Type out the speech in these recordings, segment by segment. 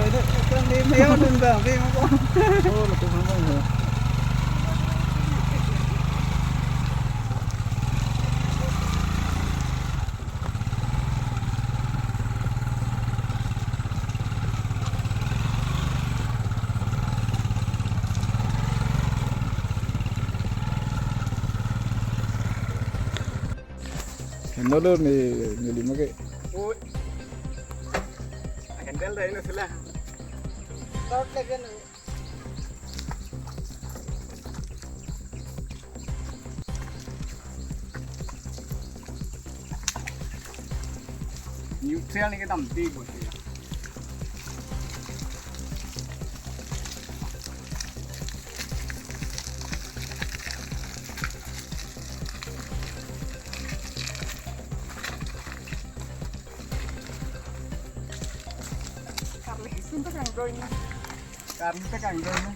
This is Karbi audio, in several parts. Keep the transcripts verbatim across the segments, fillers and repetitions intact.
Kan di mayo dun bang, di mo ko. Oh, latum bang, bang, ya. Handle ni, ni lima ke. Oi. Handle dai na sila. Short lagi na. Neutral ni kedam di bo ya. Karli suntuk yang bro ini. Karli tekang bro ini.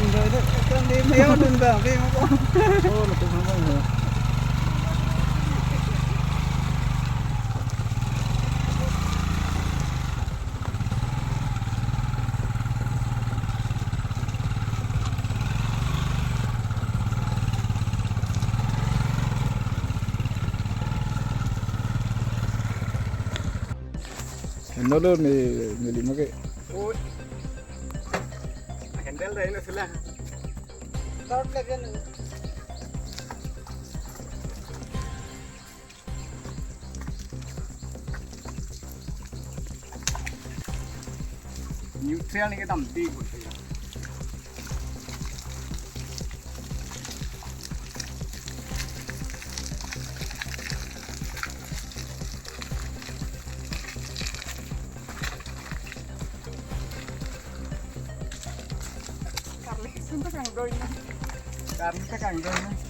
Enjoy deh, kan di mayo dun bang, di mo ko. Oh, latum bang, bang, ya. Handle ni, ni lima ke. Oi. Handle dai na sila. Short lagi na. Neutral ni kedam di bo ya. Karli suntuk yang bro ini. Karli tekang bro ini.